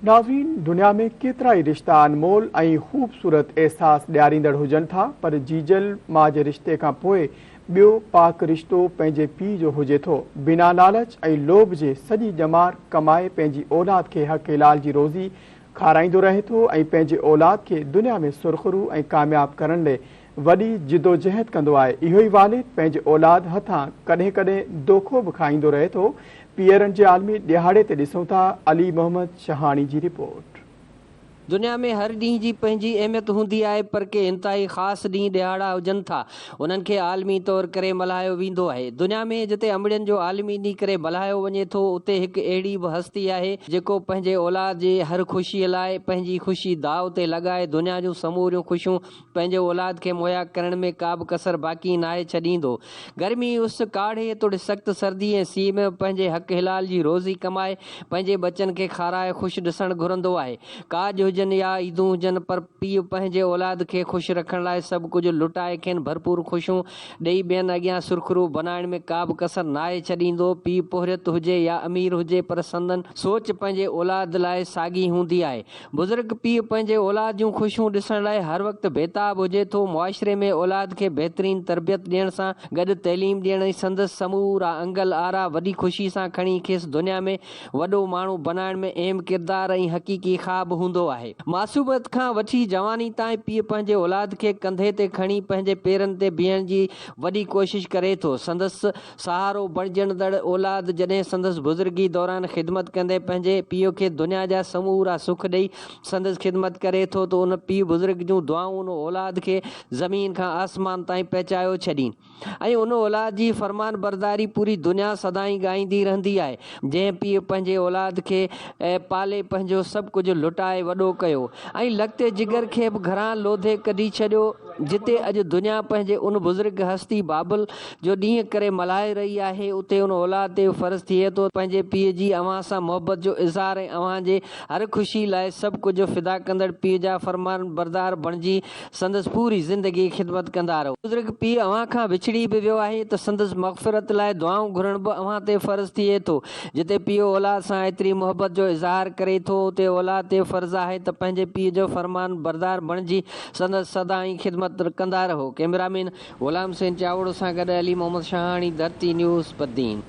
ناظرين دنيا ۾ ڪيترائي رشتا انمول ۽ خوبصورت احساس ڏياريندڙ هجن ٿا پر جيجل ماء جي رشتي کان پوء ٻيو پاڪ رشتو پنهنجي پيء جو هجي ٿو. بنا لالچ ۽ لوڀ جي سڄي ڄمار ڪمائي پنهنجي اولاد کي حق حلال جي روزي کارائيندو رهي ٿو ۽ پنهنجي اولاد کي دنيا ۾ سرخرو ۽ ڪامياب ڪرڻ لئي وڏي جدوجهد ڪندو آهي. اهو ئي والد پنهنجي اولاد هٿان ڪڏهن ڪڏهن دوکو به کائيندو رهي ٿو. پيئرن جي عالمي ڏهاڙي تي ڏسون ٿا علي محمد شهاڻي جي رپورٽ. دنيا ۾ هر ڏينهن جي پنهنجي اهميت هوندي آهي پر ڪي انتهائي خاص ڏينهن ڏهاڙا هجن ٿا انهن کي عالمي طور ڪري ملهايو ويندو آهي. دنيا ۾ جتي امڙين جو عالمي ڏينهن ڪري ملهايو وڃي ٿو اتي هڪ اهڙي به هستي آهي جيڪو پنهنجي اولاد جي هر خوشي لاء پنهنجي خوشي داء تي لڳائي دنيا جون سموريون خوشيون پنهنجي اولاد کي مهيا ڪرڻ ۾ ڪا به ڪسر باقي ناهي ڇڏيندو. گرمي، اس، ڪاڙهي توڙي سخت سردي ۽ سيء ۾ به پنهنجي حق حلال جي روزي ڪمائي پنهنجي ٻچن کي کارائي خوش ڏسڻ گهرندو آهي. ڪاڄ هجن يا عيدون هجن پر پيء پنهنجي اولاد کي خوش رکڻ لاء سڀ ڪجهه لٽائي کين ڀرپور خوشيون ڏئي ٻين اڳيان سرخرو بنائڻ ۾ ڪا به ڪسر ناهي ڇڏيندو. پيء پورهيت هجي يا امير هجي پر سندن سوچ پنهنجي اولاد لاء ساڳي هوندي آهي. بزرگ پيء پنهنجي اولاد جون خوشيون ڏسڻ لاء هر وقت بيتاب هجي ٿو. معاشري ۾ اولاد کي بهترين تربيت ڏيڻ سان گڏ تعليم ڏيڻ ۽ سندس سمورا انگل آرا وڏي خوشي سان کڻي کيس دنيا ۾ وڏو ماڻهو بنائڻ ۾ اهم ڪردار ۽ حقيقي خواب هوندو آهي. معصوميت کان وٺي جواني تائين پيء پنهنجي اولاد کي ڪنڌي تي کڻي پنهنجي پيرن تي بيهڻ جي وڏي ڪوشش ڪري ٿو. سندس سهارو بڻجندڙ اولاد جڏهن سندس بزرگي دوران خدمت ڪندي پنهنجي پيء کي دنيا جا سمورا سک ڏئي سندس خدمت ڪري ٿو ته ان پيء بزرگ جون دعائون ان اولاد کي زمين کان آسمان تائين پهچايو ڇڏين ۽ ان اولاد جي فرمانبرداري پوري دنيا سدائين ڳائيندي رهندي آهي. جنهن پيء پنهنجي اولاد کي پالي پنهنجو سڀ ڪجهه لٽائي وڏو ڪيو ۽ لخت جگر کي به گهران لوڌي ڪڍي ڇڏيو جتي اڄ دنيا پنهنجي ان بزرگ هستي بابل جو ڏينهن ڪري ملهائي رهي آهي اتي ان اولاد تي به فرض ٿئي ٿو ته پنهنجي پيء جي اوهان سان محبت جو اظهار ۽ اوهان جي هر خوشي لاء سڀ ڪجهه فدا ڪندڙ پيء جا فرمانبردار بڻجي سندس پوري زندگي خدمت ڪندا رهو. بزرگ پيء اوهان کان وڇڙي به ويو آهي ته سندس مغفرت لاء دعائون گهرڻ به اوهان تي فرض ٿئي ٿو. جتي پيء اولاد سان ايتري محبت جو اظهار ڪري ٿو اتي اولاد تي فرض آهي ته پنهنجي پيء جو فرمانبردار بڻجي سندس سدائين خدمت ڪندا رهو. ڪئميرا مين غلام حسين چاوڙو سان گڏ علي محمد شاهاڻي ڌرتي نيوز بدين.